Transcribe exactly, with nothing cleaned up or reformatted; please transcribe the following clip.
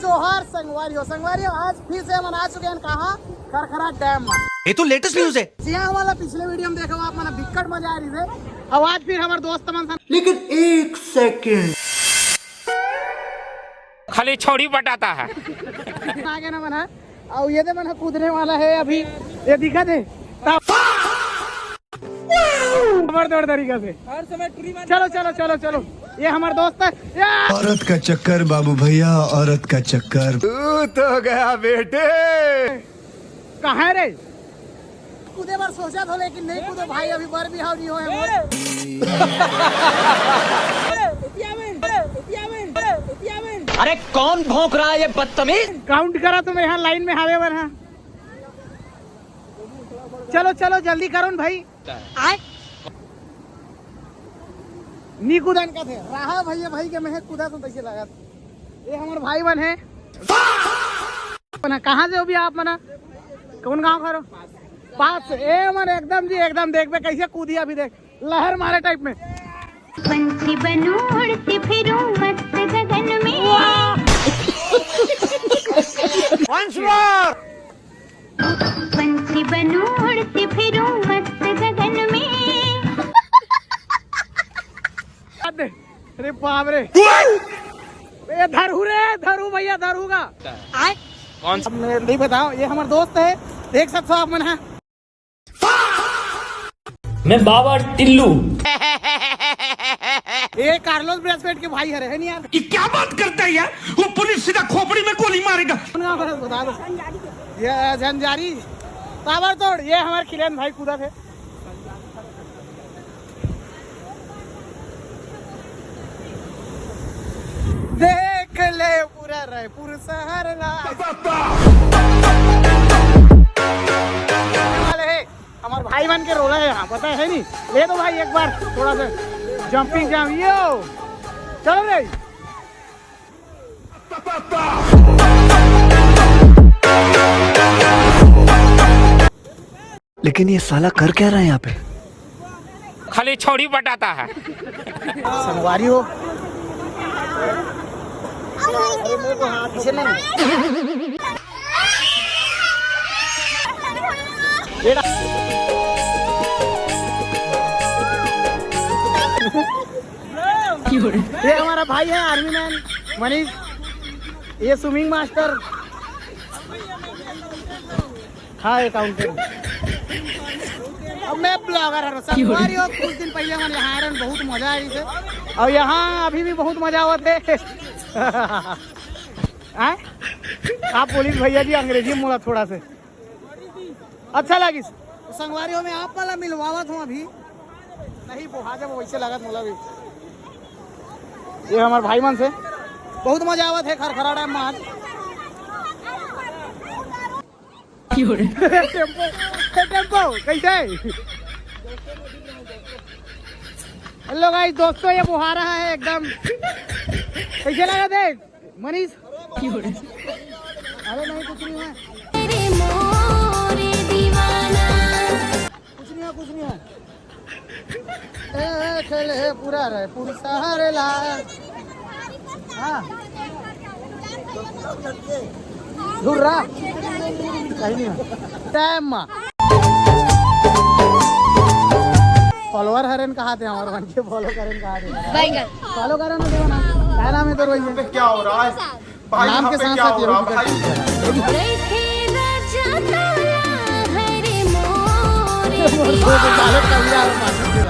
जोहार संगवारी हो, संगवारी हो, आज फिर से हमन आ चुके हैं कहाँ? खरखरा डैम में। ये तो लेटेस्ट न्यूज है। जी हाँ, वाला पिछले वीडियो में देखो आप मन, बिक्कट मजा आ रही है। अब आज फिर हमारे दोस्त मन सन लेकिन एक सेकंड। खाली छौड़ी बटाता है। आगे ना मन है, और ये दे मन है कूदने वाला है अभी, ये दिखा दे। खबरदार तरीका से। हर समय टूरी मार चलो चलो चलो चलो, ये हमारे दोस्त है। या! औरत का चक्कर बाबू भैया, औरत का चक्कर। तू तो गया बेटे। कहाँ है रे? कूदे बार सोचा था लेकिन नहीं कूदो भाई, अभी बर भी हाव नहीं होए मोर। अरे कौन भौंक रहा है ये बदतमीज? काउंट करा तुम यहाँ लाइन में हावे बर हाँ। चलो चलो जल्दी करो न भाई। नी कूदन का थे रहा भैया, भाई के मैं कूदा तो तैसे लगा। ये हमारे भाई बन है। मना कहाँ से हो भी आप मना? कौन गांव खरो? पास से। ए मन एकदम जी एकदम देख बे कैसे कूदी अभी देख, लहर मारे टाइप में। पंछी बनूं उड़ती फिरूं मस्त गगन में। वाह! Once more। पंछी बनूं उड़ती फिरूं मस्त गगन में। अरे बाप रे। ए धरू रे, धरू भैया, धरू का। कौन सा? अब मैं नहीं बताओ, ये हमारे दोस्त है, देख सकते हो आप मन है। मैं बाबा टिल्लू। ये कार्लोस ब्रेसवेट के भाई हरे है नहीं यार। ये क्या बात करता है यार? वो पुलिस सीधा खोपड़ी में गोली मारेगा। कौन गाँव का बता दो। ये झंझारी, ताबड़तोड़। ये हमारे किरण भाई कूदा थे। देख ले पूरा रायपुर शहर ला। वाले है, हमारे भाई मन के रोला है यहाँ, पता है नहीं? ले दो भाई एक बार थोड़ा सा जंपिंग जाम यो। चलो रे। लेकिन ये साला कर क्या रहा है यहाँ पे? खाली छौड़ी बटाता है। संगवारी हो। पीछे नहीं। बेटा। ये हमारा भाई है आर्मी मैन मनीष, ये स्विमिंग मास्टर। हाँ, अकाउंटेंट। अब मैं ब्लॉगर हूँ, संगवारी हो। कुछ दिन पहले हमन यहाँ आए रहन, बहुत मजा आई से। और यहाँ अभी भी बहुत मजा आवत है। आय? आप बोलिस भैया जी अंग्रेजी में बोला थोड़ा से। अच्छा लागिस। तो संगवारी हो, मैं आप वाला मिलवावत हूँ अभी। नहीं बोहा जब वैसे लागत मोला भी। ये हमारे भाई मन से बहुत मजा आवत है खरखरा डैम में आज। टेम्पो, टेम्पो, कैसे है? हेलो गाइस, दोस्तों, ये बोहा रहा है एकदम। कैसे लगा थे मनीष? अरे नहीं, कुछ नहीं है। तेरे मोरे दीवाना। कुछ नहीं है, कुछ नहीं है। ए, ए, खेल है पूरा रायपुर शहर ला। हाँ। धुर्रा। कहीं नहीं है। टाइम मा। फॉलोअर हरेन कहा थे हमारे मन के, फॉलो करेन कहा थे। फॉलो करो ना, देवना। क्या नाम है तोर भैया? क्या हो रहा है भाई? नाम यहाँ के पे साथ क्या साथ हो ये रहा भी भाई? गए थे राजा तारा हरे मोरे वो तो बालक का भी यार मासूम थे।